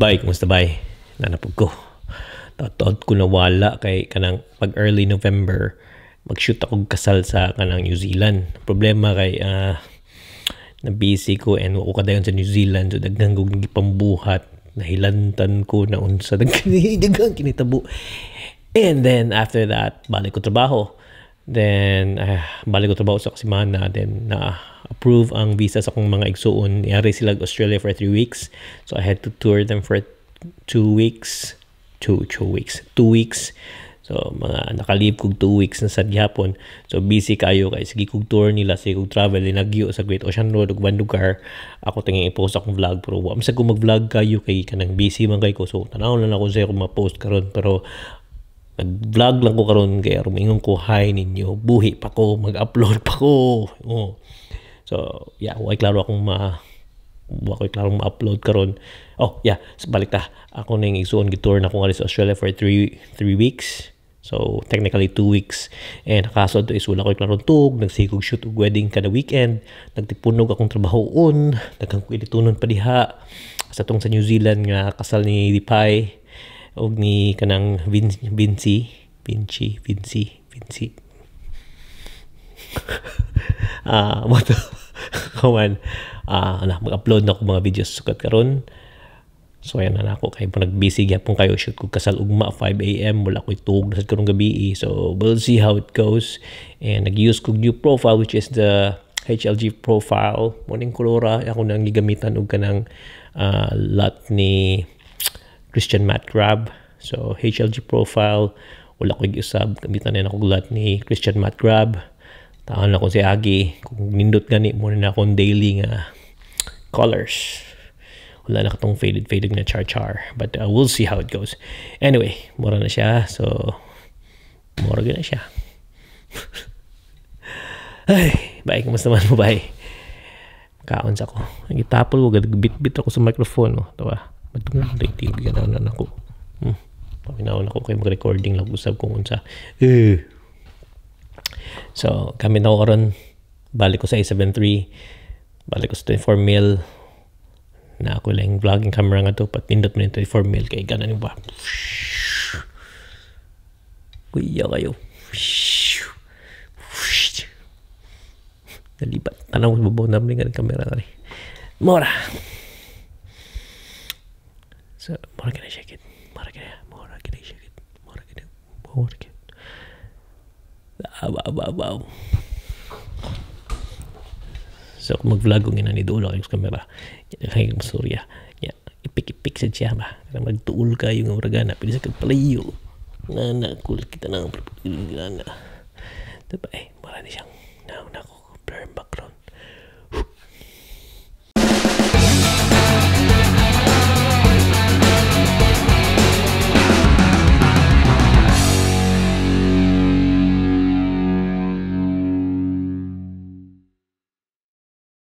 Bay, kumusta bay? Nanapog ko. Taod ko nawala kay kanang pag early November mag-shoot ako kasal sa kanang New Zealand. Problema kay na busy ko and wa ko kadayon sa New Zealand, so daghan kog gipambuhat, nahilantan ko na unsa, daghan daghan kinitabo. And then after that, balik ko trabaho. Then balik ko trabaho sa semana, then na approve ang visa sa akong mga igsuon. Niari sila Australia for 3 weeks. So I had to tour them for 2 weeks. 2 weeks. 2 weeks. So mga naka-leave kog 2 weeks na sad gihapon. So busy kayo kay sige kog tour nila, sige kog travel linagyo sa Great Ocean Road ug lugar. Ako tingin i-post akong vlog, pero wa man ko mag-vlog kayo kay kanang busy man kay ko. So tanaw na lang ako sa akong ma-post karon, pero nag-vlog lang ko karon kay aron maingon ko hi ninyo. Buhi pa ko, mag-upload pa ko. Oh. So, yeah, way klaro akong ma wa ko'y klarong ma-upload karon. Oh, yeah, so balik ta. Ako ning igsuon, gitour na ko sa Australia for 3 weeks. So, technically 2 weeks. And nakaso to is wala ko'y klarong tug, nagsigog shoot og wedding kada weekend, nagtipunog akong trabahoon, daghang ko editunon pa diha. Sa tong sa New Zealand nga kasal ni Dipay og ni kanang Vinci, Vinci, Vinci, Vinci. Ah, mo to. Kawan, ana, mag-upload na ako mga videos sukat karon. So ayan na ako kay nag-busy gyapon kayo, shoot ko kasal ugma 5 a.m., wala ko'y tuog na sa karong gabi. So we'll see how it goes. And nag-use kog new profile, which is the HLG profile. Mo ning kolora ako nang gigamitan og kanang LUT ni Christian Matt Grab. So HLG profile, wala ko giusab, gamitan na ako LUT ni Christian Matt Grab. Taon ako si Agi kung nindot gani mo na akong daily nga colors, wala na katong faded faded na char char, but we'll see how it goes. Anyway, mura na siya. So mura na siya. Ay bye, kumusta man mo bye? Kaon sa ko, gitapol ko, bit-bit ako sa microphone, oh diba? Madungog day tingog na ako. Paminaw ako kay mag-recording lang usab kung unsa eh. So gamit na ako karon, balik ko sa A7 III, balik ko sa 24 mil na ako lang vlogging camera nga to, patindot mo yung 24 mil kay ganan ba. Kuya kayo. Nalibat. Tanaw ko babaw namin nga camera kani. Mora. So, mora kina shake it. Mora kina. Mora kina shake it. Mora kina. Mora kina. Aw, aw, aw, aw. So, kung mag-vlog kung ina ni duol kayo sa camera. Kay masurya. Ya, ipik-ipik sa siya ba. Kaya magtuol kayo nga muragana. Pwede sa kagpalayo. Na na, cool kita na. Na na. Diba eh, mara ni siyang.